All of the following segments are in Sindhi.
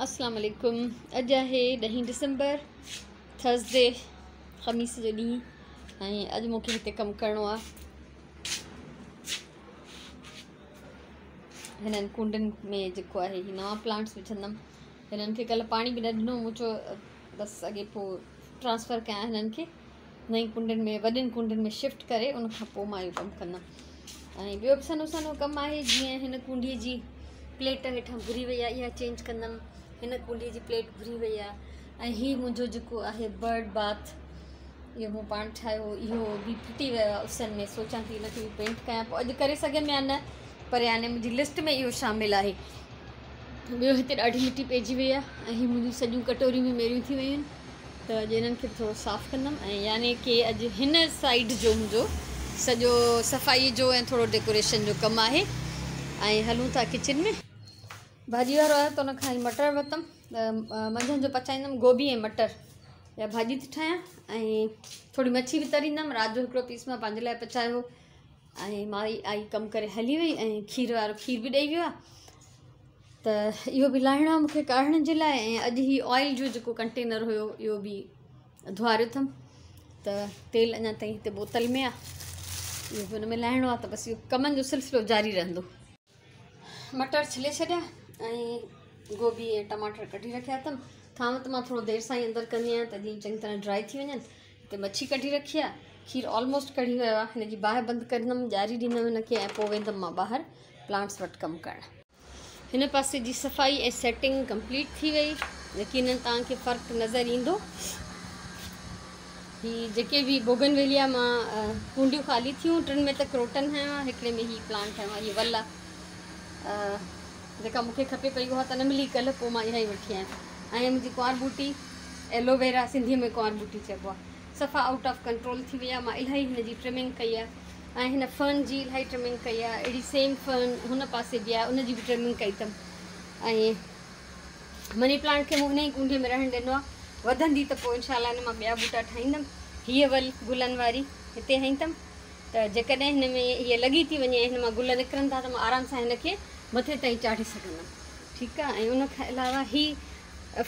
اسلام عليڪم اڄ آهي ڏهين ڊسمبر ٿرسڊي خميس جو ڏينهن ۽ اڄ مون کي هتي ڪم ڪرڻو آهي. هنن ڪونڊن ۾ جيڪو آهي هي نوان پلانٽس وجهندم. هنن کي ڪلهه پاڻي به نه ڏنو، مون چيو بس اڳي پوء ٽرانسفر ڪيان هنن کي نئين ڪونڊن ۾ وڏين ڪونڊن ۾ شفٽ ڪري ان کان پوء مان اهو ڪم ڪندم. ۽ ٻيو به سنهو سنهو ڪم آهي، جيئن هن ڪونڊي جي پليٽ هيٺان ڀري وئي آهي اها چينج ڪندم. هن ڪونڊي جي پليٽ ڀري وئي آهي ۽ هي منهنجو جيڪو آهي برڊ باٿ اهو مون پاڻ ٺاهيو اهو به ڦٽي ويو آهي اسن ۾. سوچان ٿي هن کي به پينٽ ڪيان، پوء اڄ ڪري سگهيم يا نه، پر يعني منهنجي لسٽ ۾ اهو شامل آهي. ٻيو هتي ڏاڍي مٽي پئجي وئي آهي ۽ هي منهنجون سڄيون ڪٽوريون به ميريون ٿي ويون آهن، ته اڄ انهن کي به ٿورو صاف ڪندم. ۽ يعني ڪي اڄ هن سائيڊ جو منهنجو سڄو صفائي جو ۽ ٿورو ڊيڪوريشن جو ڪم آهي. ۽ هلون ٿا ڪچن ۾. ڀاڄي وارو آيو ته ان کان مٽر ورتم، منجهند جو پچائيندم گوبي ۽ مٽر يا ڀاڄي ٿي ٺاهيان ۽ ٿوري مڇي به تريندم. رات جو هڪڙو پيس مان پنهنجي لاء پچايو ۽ مائي آئي ڪم ڪري هلي وئي ۽ کير وارو کير به ڏئي ويو آهي، ته اهو به لاهڻو آهي مونکي ڪاڙهڻ جي لاء. ۽ اڄ هي آئل جو جيڪو ڪنٽينر هيو اهو به ڌوئاريو اٿم، ته تيل اڃا تائين هتي بوتل ۾ آهي، اهو به ان ۾ لاهڻو آهي. ته بس اهو ڪمن جو سلسلو جاري رهندو. مٽر ڇلي ڇڏيا ۽ گوبي ۽ ٽماٽر ڪڍي رکيا اٿم. ٿانو ته مان ٿورو دير سان ئي اندر ڪندي آهيان ته جيئن چڱي طرح ڊرائي ٿي وڃن. هتي مڇي ڪڍي رکي آهي، کير آلموسٽ ڪڙهي ويو آهي. هن جي باهه بند ڪندم، ڄاري ڏيندم هن کي ۽ پوء ويندم مان ٻاهر پلانٽس وٽ ڪم ڪرڻ. هن پاسي جي صفائي ۽ سيٽنگ ڪمپليٽ ٿي وئي. يقينن توهان کي فرق نظر ايندو. هي جيڪي به بوگن ويليا مان ڪونڊيون خالي ٿيون، ٽن ۾ ته ڪروٽن هنيو آهي، هڪڙي ۾ هي پلانٽ هنيو آهي. هي ول آهي جيڪا مون کي کپي پئي، اها ته نه ملي ڪلهه، پوء مان اها ئي وٺي آيم. ۽ منهنجي ڪنوار ٻوٽي ايلوويرا، سنڌيء ۾ ڪنوار ٻوٽي چئبو آهي، صفا آئوٽ آف ڪنٽرول ٿي وئي آهي. مان الاهي هن جي ٽرمنگ ڪئي آهي ۽ هن فرن جي الاهي ٽرمنگ ڪئي آهي. اهڙي سيم فرن هن پاسي به آهي، ان جي به ٽرمنگ ڪئي اٿم. ۽ مني پلانٽ کي مون ان ئي ڪونڊي ۾ رهڻ ڏنو آهي، وڌندي ته پوء انشاء الله ان مان ٻيا ٻوٽا ٺاهيندم. هيء ول گلن واري هتي هنئي اٿم، ته جيڪڏهن هن ۾ هيء لڳي ٿي وڃي ۽ هن مان گل نڪرن ٿا ته مان آرام سان هن کي مٿي تائين چاڙهي سگهندم. ٺيڪ آهي. ۽ ان کان علاوه هي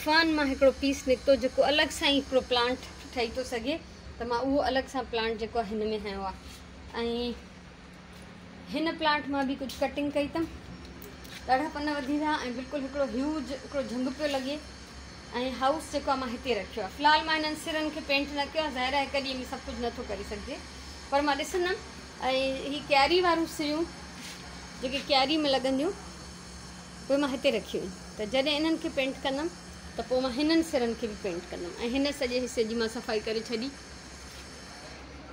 فرن مان هڪڙو پيس نڪتو جيڪو الڳ سان ئي هڪڙو پلانٽ ٺهي ٿو سگهي، ته مان اهو الڳ سان پلانٽ جيڪو آهي هن ۾ هنيو آهي. ۽ هن پلانٽ مان به ڪجهه ڪٽنگ ڪئي اٿم، ڏاڍا پن وڌي ويا ۽ بلڪل هڪڙو هيوج هڪڙو جهنگ پيو لڳي. ۽ هائوس جيڪو آهي مان هتي رکيو آهي. في الحال مان هنن سرن کي پينٽ نه ڪيو آهي، ظاهر آهي هڪ ڏينهن ۾ سڀ ڪجهه نٿو ڪري سگهجي، پر مان ڏسندم. ۽ هي ڪياري واريون سريون جيڪي ڪياري ۾ لڳنديون اهي مان هتي رکيون آهن، ته جڏهن انهن کي پينٽ ڪندم ته پوء مان هنن سرن کي به پينٽ ڪندم. ۽ هن سڄي حصي جي مان صفائي ڪري ڇڏي،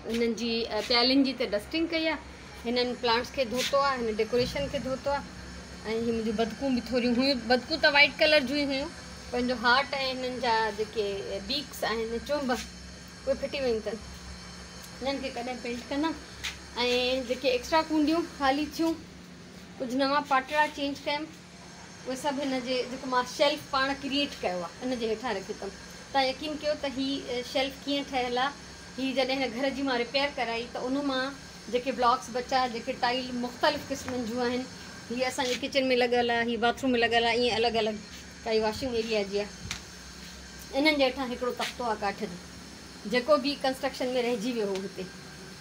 هنن جي پيالين جي ته ڊسٽنگ ڪئي آهي، هنن پلانٽس کي ڌوتو آهي، هن ڊيڪوريشن کي ڌوتو آهي. ۽ هي منهنجون بدڪون به ٿوريون هيون، بدڪون ته وائٽ ڪلر جون ئي هيون، پنهنجو هارٽ ۽ هنن جا جيڪي بيڪس آهن چونب اهي ڦٽي ويون اٿن، هنن کي ڪڏهن پينٽ ڪندم. ۽ جيڪي ايڪسٽرا ڪونڊيون خالي ٿيون، ڪجهه نوان پاٽڙا چينج ڪيم، اهي سڀ هن جي جيڪو مان شيلف پاڻ ڪريئيٽ ڪيو آهي ان جي هيٺان رکيو اٿم. توهان يقين ڪيو ته هي شيلف ڪيئن ٺهيل آهي. هي جڏهن هن گهر جي مان رپيئر ڪرائي ته ان مان جيڪي بلاڪس بچا، جيڪي ٽائل مختلف قسمن جون آهن، هي اسان جي ڪچن ۾ لڳل آهي، هي باٿ روم ۾ لڳل آهي، ائين الڳ الڳ ڪائي واشنگ ايريا جي آهي. انهن جي هيٺان هڪڙو تختو آهي ڪاٺ جو، جيڪو به ڪنسٽرڪشن ۾ رهجي ويو هو هتي،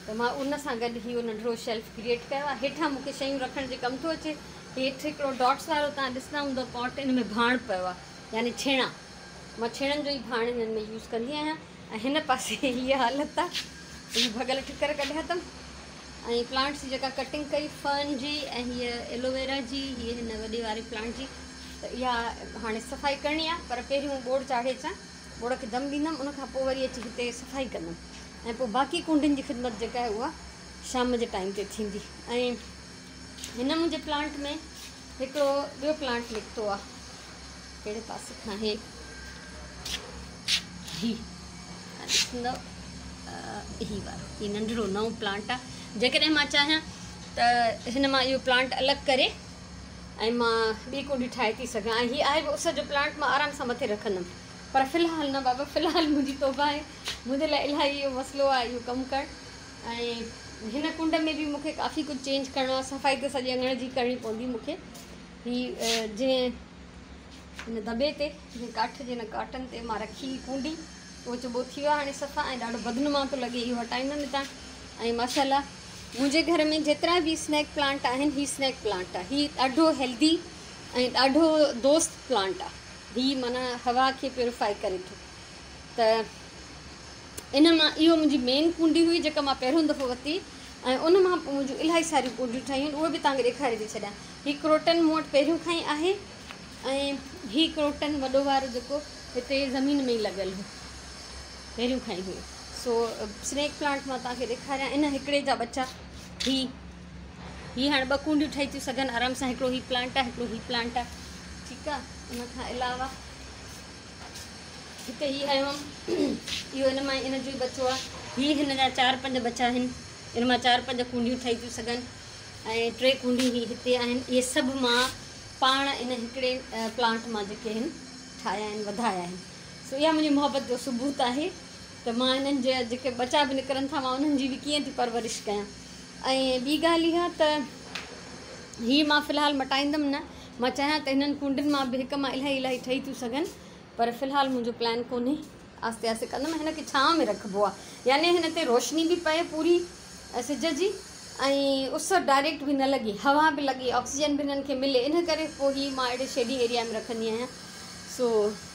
ته مان ان سان گڏ هي ننڍڙو شيلف ڪريئيٽ ڪيو آهي. هيٺان مون کي شيون رکڻ جي ڪم ٿو اچي. هيٺ هڪڙو ڊاٽس وارو توهان ڏسندا هوندؤ پاٽ، ان ۾ ڀاڻ پيو آهي، يعني ڇيڻا. مان ڇيڻن جو ئي ڀاڻ هنن ۾ يوز ڪندي آهيان. ۽ هن پاسي هيء حالت آهي، هي ڀڳل ٺڪر ڪڍيا اٿم. ۽ پلانٽس جي جيڪا ڪٽنگ ڪئي فرن جي ۽ هيء ايلوويرا جي، هيء هن وڏي واري پلانٽ جي، ته اها هاڻي صفائي ڪرڻي آهي، پر پهريون ٻوڙ چاڙهي اچان، ٻوڙ کي دم ڏيندم، ان کان پوء وري اچي هتي صفائي ڪندم ۽ پوء باقي ڪونڊين جي خدمت جيڪا آهي اها شام جي ٽائيم تي ٿيندي. ۽ هن منهنجي پلانٽ ۾ هڪڙو ٻيو پلانٽ نڪتو آهي، ڪهڙي پاسي کان آهي هي ڏسندو، هي وارو هي ننڍڙو نئون پلانٽ آهي. جيڪڏهن مان چاهيان ته هن مان اهو پلانٽ الڳ ڪري ۽ مان ٻي ڪونڊي ٺاهي ٿي سگهان. ۽ هي آهي به اس جو پلانٽ، مان آرام سان مٿي رکندم، پر في الحال نه بابا، في الحال منهنجي توبه آهي، منهنجي لاء الاهي اهو مسئلو آهي اهو ڪم ڪرڻ. ۽ هن ڪنڊ ۾ به مون کي ڪافي ڪجهه چينج ڪرڻو آهي، صفائي ته سڄي اڱڻ جي ڪرڻي پوندي مون کي. هي جنهن هن دٻي تي، جيئن ڪاٺ جي هن ڪاٽن تي مان رکي هئي ڪونڊي، اهو چٻو ٿي ويو آهي هاڻي صفا ۽ ڏاڍو بدنما ٿو لڳي، اهو هٽائيندم هتان. ۽ ماشاءالله منهنجي گهر ۾ جيترا به اسنيڪ پلانٽ آهن، هي اسنيڪ پلانٽ آهي، هي ڏاڍو هيلدي ۽ ڏاڍو دوست پلانٽ آهي، هي معنيٰ هوا کي پيوريفائي ڪري ٿو. ته ان مان اهو منهنجي مين ڪونڊي هئي جيڪا مان پهريون دفعو ورتي ۽ ان مان پوء منهنجون الاهي ساريون ڪونڊيون ٺهيون آهن، اهي به توهان کي ڏيکاري ٿي ڇڏيان. هي ڪروٽن مون وٽ پهريون کان ئي آهي ۽ هي ڪروٽن وڏو وارو جيڪو هتي زمين ۾ ئي لڳل هو، پهريون کان ئي هيو. سو اسنيڪ پلانٽ مان توهان کي ڏيکاريان، ان هڪڙي جا ٻچا هي هي هاڻي ٻه ڪونڊيون ٺهي ٿيون سگهن آرام سان، هڪڙو هي پلانٽ آهي، هڪڙو هي پلانٽ آهي، ٺيڪ آهي. ان کان علاوه هتي هي هنيو هئم، اهو ان مان ان جو ئي ٻچو آهي. هي هن جا چار پنج ٻچا آهن، ان مان چار پنج ڪونڊيون ٺهي ٿيون سگهن ۽ ٽي ڪونڊيون هي هتي آهن. اهي سڀ مان پاڻ ان هڪڙي پلانٽ مان جيڪي آهن ٺاهيا آهن، وڌايا آهن. سو اها منهنجي محبت جو ثبوت آهي ته مان هنن جا جيڪي ٻچا به نڪرن ٿا، مان انهن جي به ڪيئن ٿي پرورش ڪيان. ۽ ٻي ڳالهه اها ته هي مان في الحال مٽائيندم نه، مان چاهيان ته هنن ڪونڊين مان به هڪ مان الاهي الاهي ٺهي ٿيون سگهن، پر في الحال منهنجو پلان ڪونهي، آهستي آهستي ڪندم. هن کي ڇانو ۾ رکبو آهي، يعني هن تي روشني به پئي پوري سج جي ۽ اس ڊائريڪٽ به نه لڳي، هوا به لڳي، آڪسيجن به هنن کي ملي، ان ڪري پوء هي مان اهڙي شيڊي ايريا ۾ رکندي آهيان. سو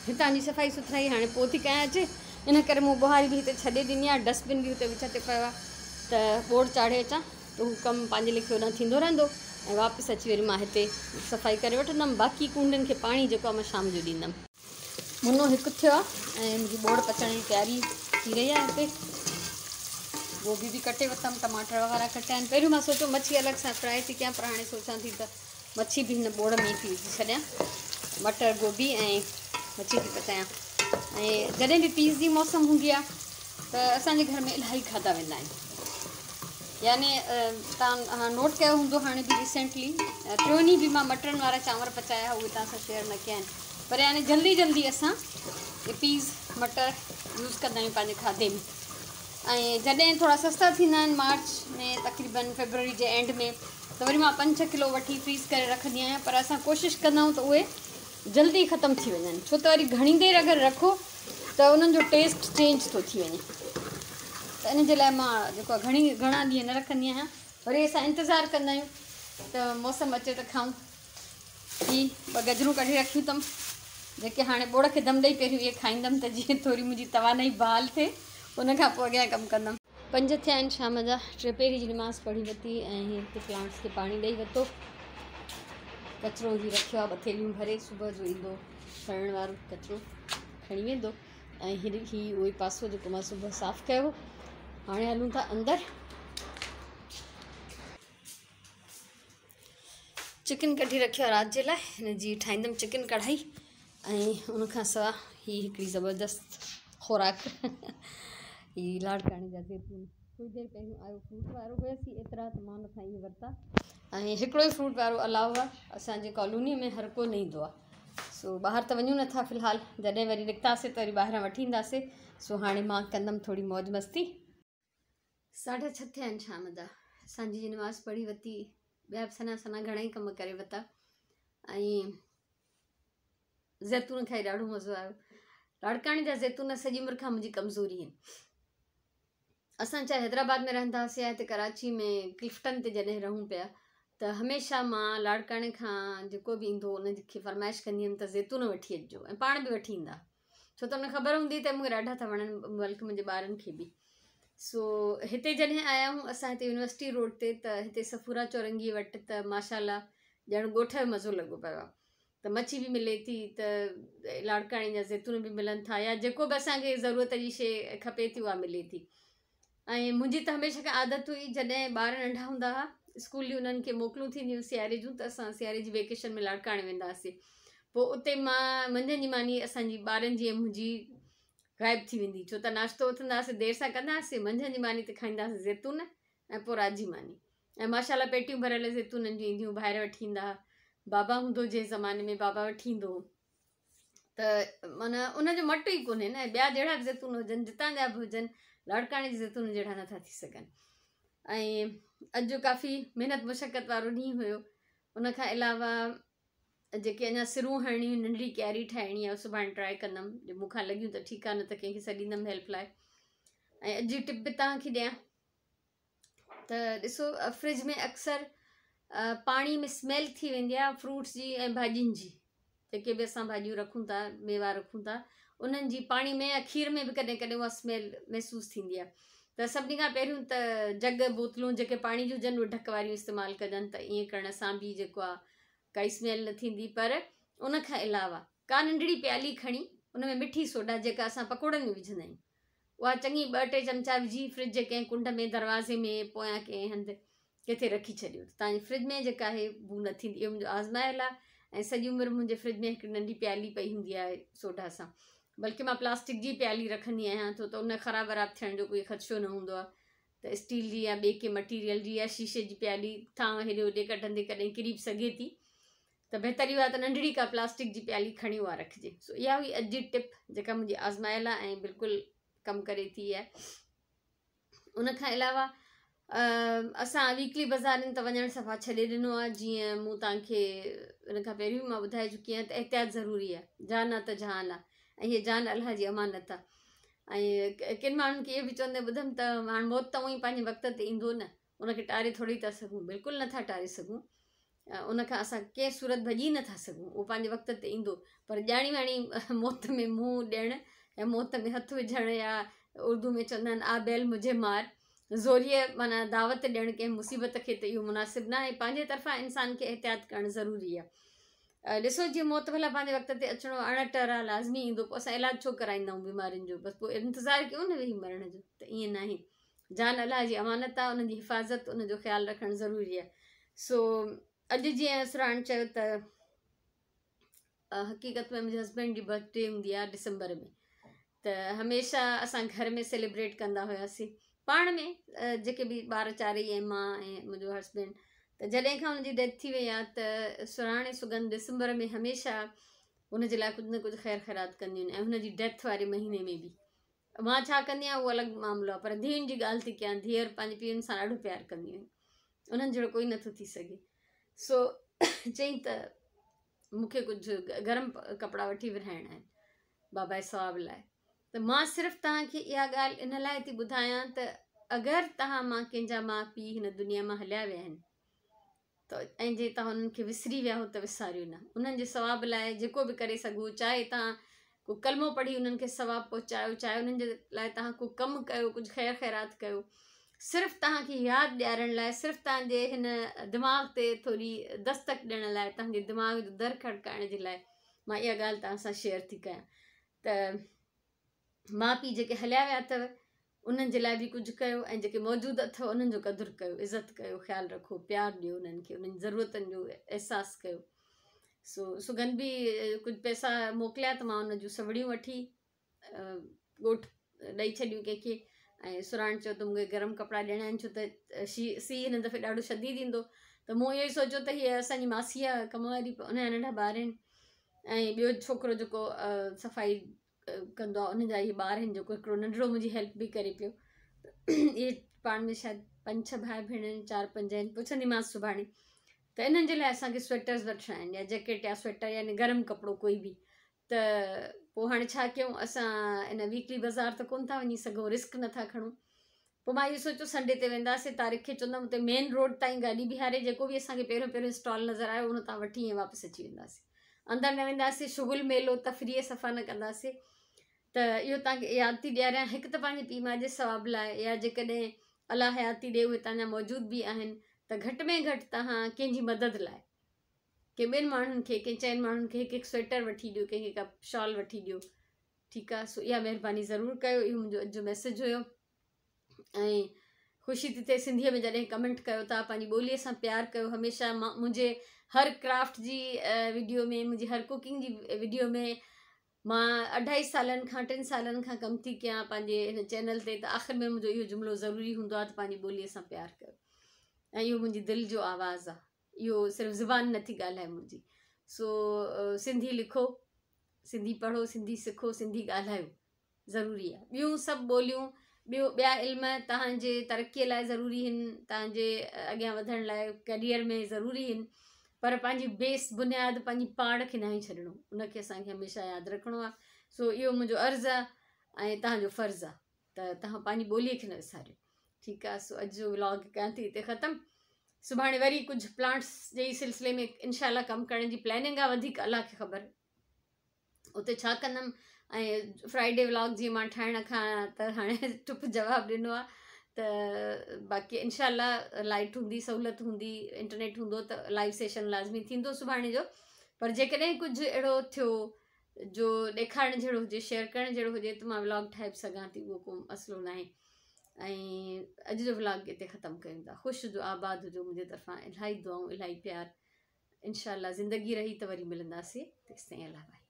هتان جي صفائي سٿرائي هاڻي پوء ٿي ڪيان اچي، ان ڪري مون ٻهاري به هتي ڇڏي ڏني آهي، ڊسٽ بن به هتي وچ تي پيو آهي ته ٻوڙ چاڙهي اچان ته هو ڪم پنهنجي ليکي هوڏانهن ٿيندو رهندو ۽ واپس اچي وري مان هتي صفائي ڪري وٺندم. باقي ڪونڊن کي پاڻي جيڪو آهي مان شام جو ڏيندم. منو هڪ ٿيو آهي ۽ منهنجي ٻوڙ پچڻ جي تياري ٿي رهي آهي. هتي گوبي به ڪٽي ورتم، ٽماٽر وغيره ڪٽيا آهن. پهريون مان سوچيو مڇي الڳ سان فرائي ٿي ڪيان، پر هاڻي سوچان ٿي ته مڇي به هن ٻوڙ ۾ ئي ٿي وجهي ڇڏيان. مٽر گوبي ۽ مڇي ٿي پچايان. ۽ جڏهن به پيز جي موسم هوندي آهي ته اسان جي گهر ۾ الاهي کاڌا ويندا آهن. يعني توهان نوٽ ڪيو هوندو هاڻي به ريسينٽلي ٽيون ڏينهن به مان مٽرن وارا چانور پچايا، اهي توهان سان شيئر نه ڪيا آهن، پر يعني جلدي جلدي اسان پيز مٽر يوز ڪندا آهيون پنهنجي کاڌي ۾. ۽ جڏهن ٿورا سستا ٿيندا آهن مارچ ۾ تقريبن فيبروري جي اينڊ ۾ ته وري مان پنج ڇهه ڪلو وٺي فريز ڪري رکندي آهيان، پر اسان ڪوشش ڪندا آهيون ته اهي جلدي ختم ٿي وڃن، ڇو ته وري گهڻي دير اگر رکو ته انهن جو ٽيسٽ چينج ٿو ٿي وڃي، ته ان جي لاء مان جيڪو آهي گهڻي گهڻا ڏينهن نه رکندي آهيان. وري اسان انتظار ڪندا آهيون ته موسم اچي ته کائون. هي ٻه گجرون ڪڍي رکيون اٿم، جيڪي هاڻي ٻوڙ کي دم ڏئي پهريون اهي کائيندم ته جيئن ٿوري منهنجي توانائي بحال ٿئي، ان کان پوء اڳيان ڪم ڪندم. پنج ٿيا آهن شام جا، ٽي پهري جي نماز پڙهي ورتي ۽ هي هتي پلانٽس کي پاڻي ڏئي ورتو. ڪچرو هي رکيو آهي ٻه ٿيلهيون ڀري، صبح جو ايندو کڻڻ وارو ڪچرو کڻي ويندو. ۽ هي اهو ئي پاسو جيڪو مان صبح صاف ڪيو هو. هاڻي هلون ٿا اندر. چڪن ڪڍي رکيو آهي رات جي لاء، هن جي ٺاهيندم چڪن ڪڙهائي ۽ ان کان سوا هي هڪڙي زبردست خوراڪ هي لاڙڪاڻي جا زيتون. ڪجهه دير پهريون آيو فروٽ وارو، هيس ايترا ته مان ان کان اهي ورتا ۽ هڪڙو ئي فروٽ وارو علاوه اسانجي ڪالوني ۾ هر ڪو نه ايندو آهي. سو ٻاهر ته وڃون نٿا في الحال، جڏهن وري نڪتاسي ته وري ٻاهران وٺي اينداسي. سو هاڻي مان ڪندم ٿوري موج مستي. ساڍا ڇهه ٿيا آهن شام جا، سانجهي جي نماز پڙهي ورتي، ٻيا به سنها سنها گهڻا ئي ڪم ڪري ورتا ۽ زيتون کائي ڏاڍو مزو آيو. لاڙڪاڻي جا زيتون سڄي عمر کان منهنجي ڪمزوري آهن. اسان چاهي حيدرآباد ۾ رهندا هئاسين يا هتي ڪراچي ۾ ڪلفٽن تي جڏهن رهون پيا ته هميشه مان لاڙڪاڻي کان جيڪو به ايندو هو ان کي فرمائش ڪندي هيم ته زيتون وٺي اچجو ۽ پاڻ به وٺي ايندا، ڇو ته ان کي خبر هوندي ته مون کي ڏاڍا ٿا وڻن، بلڪه منهنجي ٻارن کي به. سو هتي جڏهن آيا آهيون اسان هتي يونيورسٽي روڊ تي ته هتي صفورا چورنگي وٽ ته ماشاء الله ڄڻ ڳوٺ جو مزو لڳو پيو آهي. ته مڇي به ملي ٿي ته لاڙڪاڻي جا زيتون به ملن ٿا يا جيڪو به اسان کي ضرورت جي شيء کپي ٿي اها ملي ٿي. ۽ منهنجي ته هميشه کان عادت هئي جڏهن ٻار ننڍا هوندا هئا اسڪول جون انهن کي موڪلون ٿينديون سياري جون ته اسان سياري جي ويڪيشن ۾ لاڙڪاڻي ويندا هئاسين. پوء اتي مان منجهند جي ماني اسان جي ٻارن جي ۽ منهنجي غائب ٿي ويندي، ڇو ته ناشتو اٿندا هئاسين دير سان ڪندا هئاسين، منجهند جي ماني ته کائيندا هئاسين زيتون ۽ پوء رات جي ماني. ۽ ماشاء الله پيٽيون ڀريل زيتونن جون اينديون، ڀائر وٺي ايندا هئا، بابا هوندو جنهن زماني ۾ بابا وٺي ايندو هو ته معنيٰ ان جو مٽ ئي ڪونهي نه. ٻيا جهڙا به زيتون هجن جتان جا به هجن لاڙڪاڻي جي زيتون جهڙا نٿا ٿي سگهن. ۽ اڄ جو ڪافي محنت مشقت وارو ڏينهن هيو. ان کان علاوه جيڪي اڃا سرون هڻڻيون آهن، ننڍڙي ڪياري ٺاهڻي آهي، سڀاڻي ٽرائي ڪندم. جي مون کان لڳيون ته ٺيڪ آهي، نه ته ڪنهن کي سڏيندم هيلپ لاء. ۽ اڄ جي ٽپ به توهان کي ڏيان ته ڏسو، فرج ۾ اڪثر پاڻي ۾ سميل ٿي ويندي آهي فروٽس جي ۽ ڀاڄين جي. جيڪي به اسان ڀاڄيون رکون ٿا، ميوا رکون ٿا، انهن جي پاڻي ۾ يا کير ۾ به ڪڏهن ڪڏهن اها سميل محسوس ٿيندي آهي. ته سڀني کان پهريون ته جڳ، بوتلون جيڪي پاڻي جون هجن، اهي ڍڪ واريون استعمال ڪجن، ته ائين ڪرڻ سان به جيڪو آهي ڪائي سميل نه ٿيندي. پر ان کان علاوه ڪا ننڍڙي پيالي کڻي ان ۾ مٺي سوڊا، جيڪا اسان پڪوڙن ۾ وجهندا آهيون، اها چڱي ٻه ٽي چمچا وجهي فرج جي ڪنهن ڪنڊ ۾، دروازي ۾ پويان ڪنهن هنڌ ڪٿي رکي ڇڏيو ته توهان جي فرج ۾ جيڪا آهي بو نه ٿيندي. اهو منهنجو آزمايل آهي ۽ سڄي عمر منهنجي فرج ۾ هڪ ننڍي پيالي پئي هوندي آهي سوڊا سان. بلڪه مان پلاسٽڪ جي پيالي رکندي آهيان، ڇو ته ان خراب وراب ٿيڻ جو ڪوئي خدشو نه هوندو آهي. ته اسٽيل جي يا ٻئي ڪنهن مٽيريل جي يا شيشي جي پيالي ٿانء هيڏي هوڏي ڪڍندي ڪڏهن ڪري به سگهي ٿي، ته بهتر اهو آهي ته ننڍڙي ڪا پلاسٽڪ جي پيالي کڻي اها رکجي. سو اها هئي اڄ جي ٽپ جيڪا منهنجي آزمايل آهي ۽ بلڪل ڪم ڪري ٿي آهي. ان کان علاوه اسان ويڪلي بازارن ته وڃڻ صفا ڇڏي ڏنو آهي. جيئن مون توهان کي ان کان پهريون به مان ٻڌائي چڪي آهيان ته احتياط ضروري آهي. جان آ ته جهان آ، ۽ هيء جان الله جي امانت آ. ۽ ڪن ماڻهن کي اهو به چوندي ٻڌم ته هاڻ موت ته اونئي پنهنجي وقت تي ايندو نه، ان کي ٽاري ٿوري ٿا سگهون. بلڪل نٿا ٽاري سگهون، ان کان اسان ڪنهن صورت ڀڄي نٿا سگهون. اهو پنهنجي وقت تي ايندو، پر ڄاڻي واڻي موت ۾ منهن ڏيڻ يا موت ۾ هٿ وجهڻ، يا اردو ۾ چوندا آهن آ بيل مجهي مار، زوريء معنيٰ دعوت ڏيڻ ڪنهن مصيبت کي، ته اهو مناسب نه آهي. پنهنجي طرفان انسان کي احتياط ڪرڻ ضروري آهي. ڏسو جيئن موت ڀلا پنهنجي وقت تي اچڻو اڻ ٽر آهي، لازمي ايندو، پوء اسان علاج ڇو ڪرائيندا آهيون بيمارين جو؟ بس پوء انتظار ڪيون نه ويهي مرڻ جو؟ ته ائين ناهي. جان الله جي امانت آهي، ان جي حفاظت، ان جو خيال رکڻ ضروري آهي. سو اڄ جيئن سرهاڻ چيو ته حقيقت ۾ منهنجي هسبينڊ جي برٿ ڊي هوندي آهي ڊسمبر ۾، ته هميشه اسان گهر ۾ سيليبريٽ ڪندا هياسين پاڻ ۾ جيڪي به ٻار چارئي ۽ مان ۽ منهنجو هسبينڊ. ته جڏهن کان هن جي ڊيٿ ٿي وئي آهي ته سرهاڻ ۽ سڳنڌ ڊسمبر ۾ هميشه هن جي لاء ڪجهه نه ڪجهه خير خيرات ڪنديون آهن. ۽ هن جي ڊيٿ واري مهيني ۾ به مان ڇا ڪندي آهيان اهو الڳ معاملو آهي، پر ڌيئن جي ڳالهه ٿي ڪيان. ڌيئر پنهنجي پيئن سان ڏاڍو پيار ڪنديون آهن، انهن جهڙو ڪوئي نٿو ٿي سگهي. سو چئي ته مون کي ڪجهه گرم ڪپڙا وٺي ورهائڻا آهن بابا ثواب لاء. ته مان صرف توهان کي اها ڳالهه ان لاء ٿي ٻڌايان ته اگر توهان مان ڪنهن جا ماء پيء هن دنيا مان هليا ويا آهن ته ۽ جي توهان انهن کي وسري ويا هو ته وساريو نه. انهن جي ثواب لاء جيڪو به ڪري سگهو، چاهي توهان ڪو ڪلمو پڙهي انهن کي ثواب پهچايو، چاهي انهن جي لاء توهان ڪو ڪم ڪيو، ڪجهه خير خيرات ڪيو، صرف توهان کي ياد ڏيارڻ لاء، صرف توهان جي هن دماغ تي ٿوري دستڪ ڏيڻ لاء، توهان جي دماغ جو در کڙڪائڻ جي لاء مان اها ڳالهه توهان سان شيئر ٿي ڪيان ته ماء پيء جيڪي هليا ويا اٿو انهن جي لاء به ڪجهه ڪيو، ۽ جيڪي موجود اٿو انهن جو قدر ڪيو، عزت ڪيو، خيال رکو، پيار ڏيو انهن کي، انهن جي ضرورتن جو احساس ڪيو. سو سڳنڌ به ڪجهه پئسا موڪليا ته مان ان جون سوڙيون وٺي ڳوٺ ڏئي ڇڏيون ڪنهن کي. ۽ سرهاڻ چيو ته مونکي گرم ڪپڙا ڏيڻا آهن، ڇو ته سي هن دفعي ڏاڍو شديد ايندو. ته مون اهو ئي سوچيو ته هيء اسانجي ماسي آهي ڪم واري، ان جا ننڍا ٻار آهن ۽ ٻيو ڇوڪرو جيڪو صفائي ڪندو آهي ان جا اهي ٻار آهن، جيڪو هڪڙو ننڍڙو منهنجي هيلپ به ڪري پيو. اهي پاڻ ۾ شايد پنج ڇهه ڀاء ڀيڻ آهن، چار پنج آهن، پڇنديمانس سڀاڻي. ته انهن جي لاء اسانکي سوئيٽرز وٺڻا آهن يا جيڪيٽ يا سوئيٽر، يعني گرم ڪپڙو ڪوئي به. ته پوء هاڻي ڇا ڪيون، اسان ان ويڪلي بازار ته ڪونه ٿا وڃي سگهون، رسڪ نٿا کڻون. پوء مان اهو سوچيو سنڊي تي وينداسين، طارق کي چوندم اتي مين روڊ تائين گاڏي بيهاري جيڪو به اسان کي پهريون پهريون اسٽال نظر آيو ان تان وٺي ۽ واپس اچي وينداسين، اندر نه وينداسين، شغل ميلو تفريح صفا نه ڪنداسين. ته اهو توهان کي ياد ٿي ڏياريان، هڪ ته پنهنجي پيء ماء جي ثواب لاء، يا جيڪڏهن الله حياتي ڏي اهي توهان جا موجود به آهن ته گهٽ ۾ گهٽ توهان ڪنهن جي مدد لاء ڪنهن ٻين ماڻهن کي، ڪنهن چئن ماڻهن کي هڪ هڪ سوئيٽر وٺي ڏيو، ڪنهن کي ڪا شال وٺي ڏيو، ٺيڪ آ. سو اها مهرباني ضرور ڪيو. اهو منهنجو اڄ جو ميسيج هيو ۽ خوشي ٿي ٿئي سنڌيء ۾ جڏهن ڪمينٽ ڪيو ٿا. پنهنجي ٻوليء سان پيار ڪيو هميشه. مان منهنجي هر ڪرافٽ جي وڊيو ۾، منهنجي هر ڪوڪنگ جي وڊيو ۾ مان اڍائي سالن کان ٽن سالن کان ڪم ٿي ڪيان پنهنجي هن چينل تي، ته آخر ۾ منهنجو اهو جملو ضروري هوندو آهي ته پنهنجي ٻوليء سان پيار ڪيو. ۽ اهو منهنجي دل جو آواز آهي، اهو صرف زبان نٿي ڳالهائي منهنجي. سو سنڌي لکو، سنڌي پڙهو، سنڌي سکو، سنڌي ڳالهايو ضروري آهي. ٻيون سڀ ٻوليون، ٻيو ٻيا علم توهان جي ترقيء لاء ضروري آهن، توهان جي اڳيان وڌڻ لاء ڪيريئر ۾ ضروري آهن، پر پنهنجي بيس بنياد پنهنجي پاڙ کي ناهي ڇڏڻو ان کي اسان کي هميشه ياد رکڻو آهي سو اهو منهنجو عرض آهي ۽ توهان جو فرض آهي ته توهان پنهنجي ٻوليء کي نه وساريو ٺيڪ آهي سو اڄ جو ولاگ ڪيان ٿي هتي ختم سڀاڻي وري ڪجهه پلانٽس جي ئي سلسلي ۾ انشاء الله ڪم ڪرڻ جي پلاننگ آهي وڌيڪ الله کي خبر اتي ڇا ڪندم ۽ فرائيڊي ولاگ جيئن مان ٺاهڻ کان ته هاڻي ٽپ جواب ڏنو آهي ته باقي انشاء الله لائٽ هوندي سهولت هوندي انٽرنيٽ هوندو ته لائيو سيشن لازمي ٿيندو سڀاڻي جو پر جيڪڏهن ڪجهه اهڙو ٿيو جو ڏيکارڻ جهڙو هجي شيئر ڪرڻ جهڙو هجي ته مان ولاگ ٺاهي به سگهان ٿي اهو ڪو مسئلو ناهي ۽ اڄ جو ولاگ هتي ختم ڪيون ٿا خوش هجو آباد هجو منهنجي طرفان الاهي دعائون الاهي پيار انشاء الله زندگي رهي ته وري ملنداسين تيستائين الله باهي.